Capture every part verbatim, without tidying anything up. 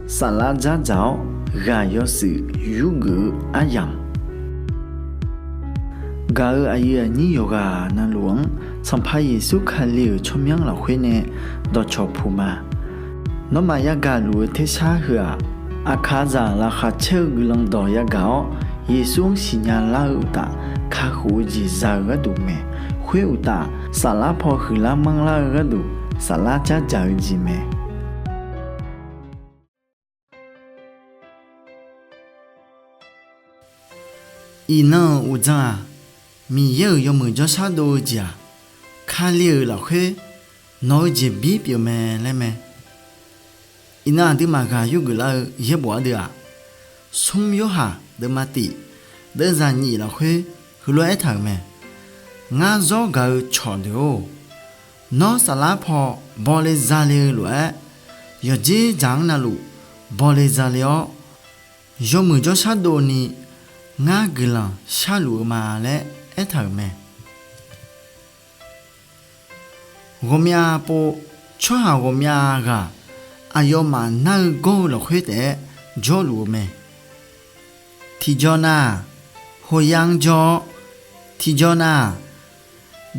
Saflar dzardzaq-awr ghaq yawshuif yurgeuf-eu aryamq, gaq-euq aqyuif aqnyir yawqghaq navluf-anr Sanqpaq Yeqsur Kali-euq tsawrmyanr lafkhoer nae dawqcawq puq ma. Nawmaf yagaq luf-eu tersar heu-aq, aqkaqzaq laqkhaq caer-eu guiqlanq dawq yagaq-awr, Yeqsur-anr siqnya lar-eu uqtaf, kakhof-eu jeq za-eu gharduq mae. Khoer uqtaf, saflar paw huiqlar manrlar-eu gharduq, saflar dzardzaq-eu jeq mae. Iqnan-euq uqdzan-aq, Miqyaer-euq yawmuiq jawrshar dov-eu jeq-aq, Kali-euq lafkhoer nawq-eu jeqbir pyeuf mae laer mae. Iqnan aqduimaf ghaq yurgeuf lar-eu yaerbof ardeuv-aq, Smr Yorhaq deuvma tif, deuvzaq nyiq lafkhoer heulof-aer aertaq-euq mae. Ngar zawr gaq-eu cawqdeuq-or, nawr saflar paw bawle zale-eu lof-aer, yawqdzer dzaq-anr navluf bawle zale-awr, yawmuiq jawrshar dovni ngar guiqlanq sharluf-eu ma laer aertaq-euq mae. Ghawqmyav pov, tsawrhaq ghawqmyav ghaq aqyawfmaf nar-eu gawr-eu lafkhoer taef-aer jawrluf-eu mae. Tiqjaw nav-aq, hoqya-anr jawr-awr, tiqjaw nav-aq,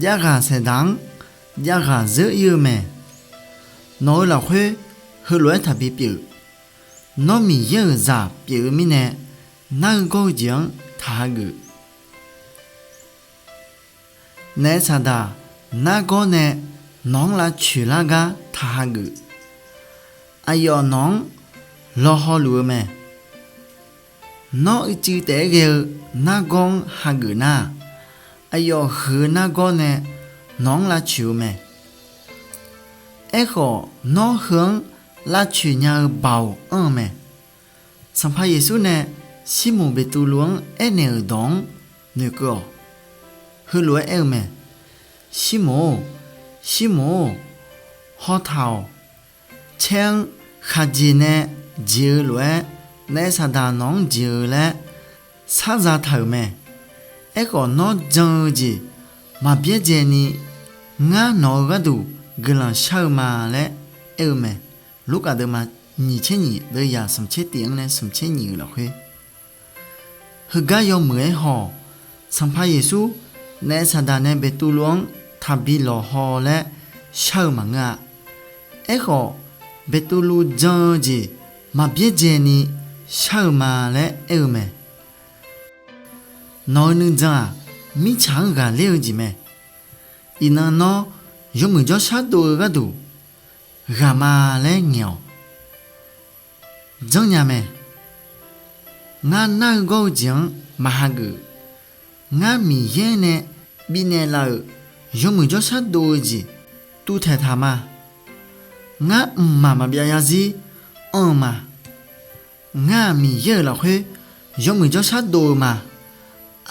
javghaq saeqdaq-anr javghaq zeur ir-eu mae. Nawq-eu lafkhoer heulof-aer taqbi pyeuf. Nawr Miqyaer-euq zaq pyeuf-eu mirnae, nar-eu gawr-eu jeq-anr taq hageuf. Naef saqdaq nargawr nae nawq-anr lavcoeq lar gar taq hageuf. Aqyawf nawq-anr lawqhaw luf-eu mae. Nawr uicuiv taef-aer ghae-eu nargawr-anr hageuf nar-aq, aqyawf huiq-eu nargawr nae nawq-anr lavcoeq-eu mae. Aerkhawf, nawr heu-anr lavcoeq nya-eu baoq anr-eu mae. Sanqpaq Yeqsur nae Sirmoq Beqtuvluv-anr aernaeq-euq dawq-anr noeqkeuv-awq. Heulof-aer aer-eu mae. Sirmoq-or, Sirmoq-or, hawtaq-awq. Caer-anr khaqjeq nae jeq-eu lof-aer, naef saqdaq nawq-anr jeq-eu laer sharza taq-euq mae. Aerkhawf, nawr jan-eu jeq maqbyaerdzaeni, ngar nawq-eu gharduq guiqlanq shar-eu ma laer aer-eu mae. Lurkaf deuvma nyiq tser nyiq deuvyaq smq tser tif-anr nae smq tser nyiq-eu lafkhoer, heugar yawmuiq-aer haw-awq. Sanqpaq Yeqsur naef saqdaq nae Beqtuvluv-anr taqbi lawqhaw laer shar-eu maqngeur-a. Aerkhawf, Beqtuvluv jan-eu jeq maqbyaerdzaeni shar-eu ma laer aer-eu mae. Nawq-eu nuijan-aq, mirtsaq-anr ghaqler-eu jeq mae. Iqnan nawr yawmuiq jawrshar dov-eu gharduq ghaq ma laer ngaeq-awq. Janrnya mae. Ngar nar-eu gawr-eu jeq-anr maq hageuf. Ngar Miqyaer nae bifnaeq laf-euq yawmuiq jawrshar dov-eu jeq tuvtaeq taq ma. Ngar mqmaq maqbyav yarzir anr-eu ma. Ngar-aq Miqyaer-euq lafkhoer yawmuiq jawrshar dov-eu ma.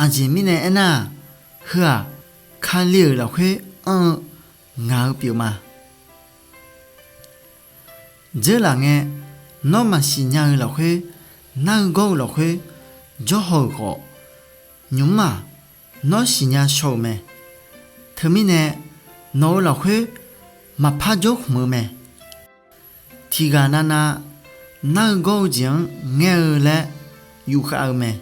Aqjeq mirnae aernar-aq, heu-aq Kali-euq lafkhoer anr-eu ngaq-eu pyeuf ma. Dzeurlaf ngae, nawr maqsiq nya-eu lafkhoer, nar-eu gawr-eu lafkhoer jawrhaw-euq khawf, nymq-mr-aq, nawr siqnya shaw-euq mae. Teumirnae nawq-eu lafkhoer maqpar jawrkhmq-eu mae. Tiqghaq navnav nar-eu gawr-eu jeq-anr ngaer-eu laer yufkhav-eu mae.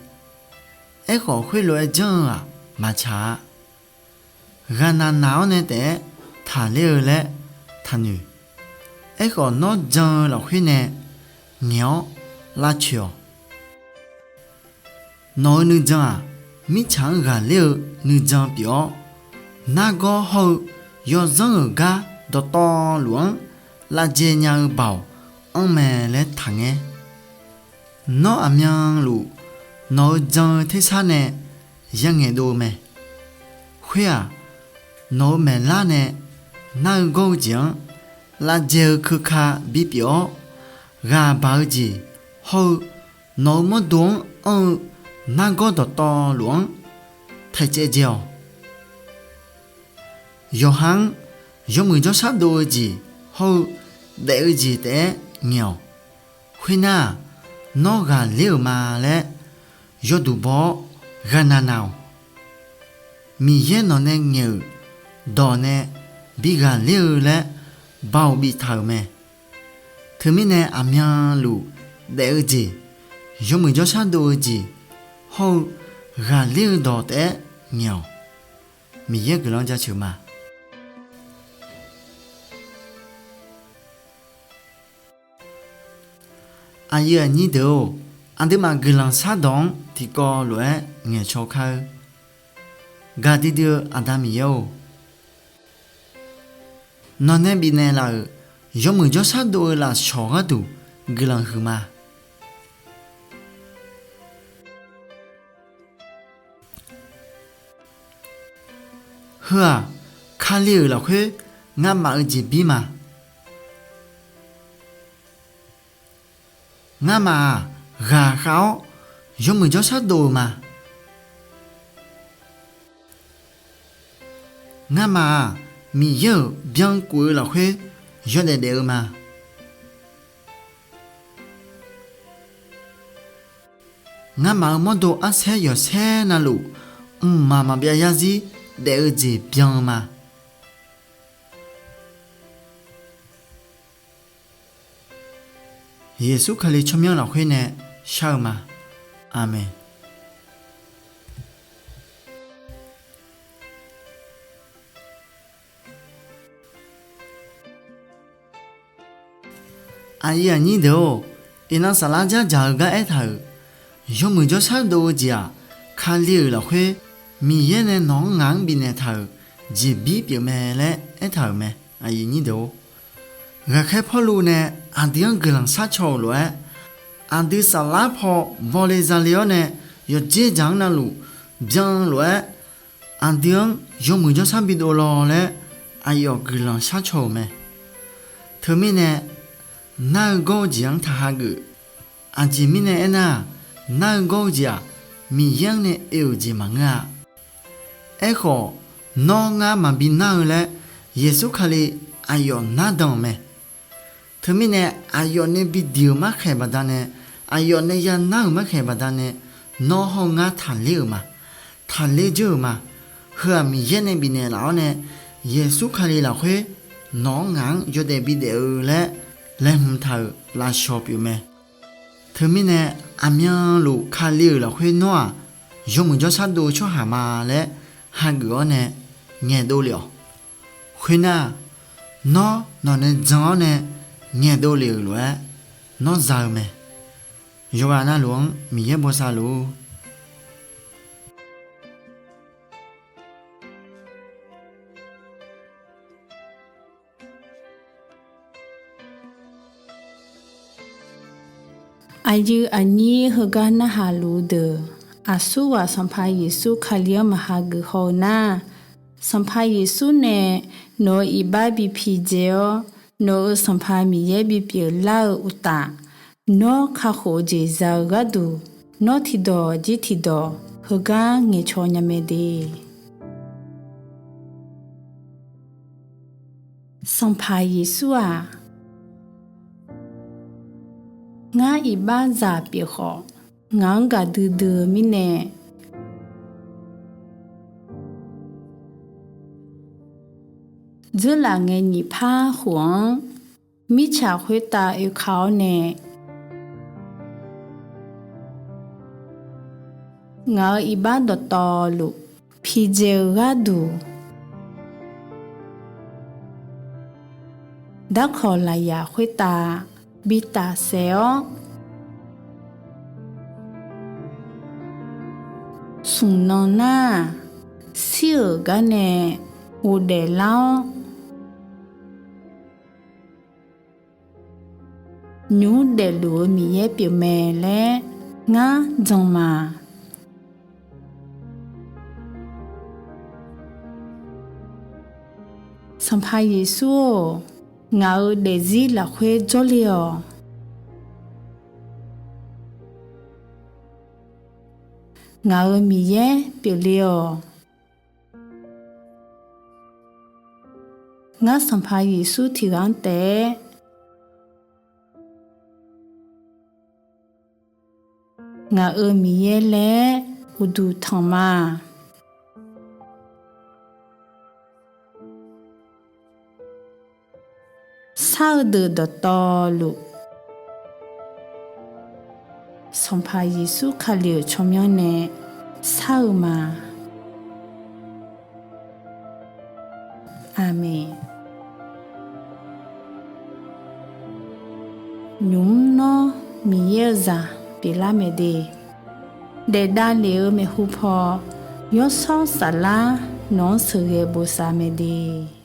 Aerkhawf, khoerlof-aer janr-eu-aq maqtsaq-a. Ghaqnaq naq-awr nae taef-aer taqler-eu laer taqnoeq. Aerkhawf, nawr jan-eu lafkhoer nae ngaeq-awr lavcoeq-awq. Nawq-eu nuijan-aq, mirtsaq-anr ghaqler-eu nuijan pyeuf-awr, nargawr hawr-eu yawzanr-euq gar dawqtawvluf-anr lavjae nya-eu baoq anr mae laer taqngaer. Nawr aqmyanluf nawq-eu jan-eu tersar nae yangaeq dov-eu mae. Khoer-aq, nawq-eu maeqlar nae nar-eu gawr-eu jeq-anr lavjae-eu keuka bipyeuf-awr, ghaq baq-eu jeq hawr-eu nawq-eu mawrdo-anr anr-eu nargawr dawqtawvluf-anr taeqcaev dzae-awq. Yawqha-anr yawmuiq jawrshar dov-eu jeq hawr-eu daef-eu jeq taef-aer ngaeq-awq. Khoernar-aq, nawr ghaqler-euq ma laer yawduq baw-awr ghaqnaq naq-awq. Miqyaer nawq nae ngaeq-euq dawq nae bi ghaqler-eu laer baoq biftaq-euq mae. Teumirnae, aqmyanluf daef-eu jeq, yawmuiq jawrshar dov-eu jeq hawr-eu ghaqler-eu dawq taef-aer ngaeq-awq. Miqyaer guiqlanq jaceuq ma. Aqyuif aqnyir deuq-or, aqduimaf guiqlanq shardawq-anr tiqkawv lof-aer ngaeqcaw kar-eur. Gaqdui dui-eu Aqda Miqyaer-or, nawqnae bifnaeq laf-euq yawmuiq jawrshar dov-eu lafshawq gharduq guiqlanq huiqma. Heu-aq, Kali-euq lafkhoer ngamaf-eu jeqbir ma. Ngamaf-aq, ghaqkhav-awr yawmuiq jawrshar dov-eu ma. Ngamaf-aq, Miqyaer-euq byankuf-eu lafkhoer yawdaef daef-eu ma. Ngamaf-euq mawrdo arsaer yawqsaer navluf, mqmaq maqbyav yarzir daef-eu jeq byan-eu ma. Yeqsur Kali tsawrmyanr lafkhoer nae shar-eu ma. Aqmeq. Aqyuif aqnyir deuq-or, iqnan saflar dzardzaq-eu gar aertaq-euq, yawmuiq jawrshar dov-eu jeq-aq, Kali-euq lafkhoer Miqyaer nae nawq-anr ngaq-anr bifnaeq taq-euq jeqbir pyeufmae laer aertaq-euq mae. Aqyuif aqnyir deuq-or, ghaqkhaer Pawrluv nae aqdui-anr guiqlanq sharcaw-euq lof-aer, aqdui saflar paw bawle zale-awr nae yawqdzer dzaq-anr navluf byan-eu lof-aer, aqdui-anr yawmuiq jawrshar bidov law laer aqyawf guiqlanq sharcaw-euq mae. Teumirnae nar-eu gawr-eu jeq-anr taq hageuf. Aqjeq mirnae aernar-aq, nar-eu gawr-eu jeq-aq, Miqyaer-anr nae oe-euq jeq maqngeur-a. Aerkhawf, nawr ngar maqbi nar-eu laer Yeqsur Kali aqyawf nardan-euq mae. Teumirnae aqyawf nae bidiq-euq markhaeq baqdanae, aqyawf nae yanar-euq markhaeq baqdanae, nawr hawr-eu ngar taqler-euq ma. Taqler dzeur-euq ma. Heu-aq Miqyaer nae bifnaeq laf-awr nae, Yeqsur Kali lafkhoer nawq-anr ngaq-anr yawdaef bidaef-eu laer laeqhmq taq-euq lafshawq pyeufmae. Teumirnae aqmyanluf Kali-euq lafkhoer nawr-aq, yawmuiq jawrshar dov-eu tsawrhaq ma laer hageuf-awr nae ngaeqdov lef-awq. Khoernar, nawr nawqnae jan-awr nae ngaeqdov lef-euq lof-aer nawr za-eu mae. Yawqghaq navluf-anr Miqyaer bosav luf-ur. Aqyuif aqnyir heugar narhaq luf-eu deuq, aqsurghaq Sanqpaq Yeqsur Kali-anr maqha geuf haw-eu nar, Sanqpaq Yeqsur nae nawq-euq iqbax bi pidzae-awr, nawq-euq Sanqpaq Miqyaer bipyeuf lar-eu uqtaf, nawr kakhof-eu jeq za-eu gharduq, nawr tiqdawq jir tiqdawq heugar ngaeqcaw nya mae de. Sanqpaq Yeqsur-aq, ngar iqbaxzaq pyeuf khawf, ngaq-anr gaqdui dui-eu mirnae, dzeurlaf ngae nyiq par khof-anr mirtsaq khoertav oeka-awr nae, ngaq-euq iqbax dawqtawvluf pidzae-eu gharduq, darkawq lafyaq khoertav bi tafsaef-awr, smq nan nar-aq, shir-euq gar nae ghofdaef lar-awr, nymr daefluf-eu Miqyaer pyeufmae laer ngar jan ma. Sanqpaq Yeqsur-or, ngaq-euq daefzir lafkhoer jawrle-awq. Ngaq-euq Miqyaer pyeufle-awq. Ngar Sanqpaq Yeqsur tiqghaq-anr taef-aer ngaq-euq Miqyaer laer uqduq tanq ma. Shar-eu deuq dawqtawvluf, Sanqpaq Yeqsur Kali-euq tsawrmyanr nae shar-eu ma. Aqmeq. Nymq mr nawr Miqyaer-eu zaq pyeuflar mae de, daef davlef-eu maeqhu paw Yawshawr Saflar nawq-anr sheuqghae bosav mae de.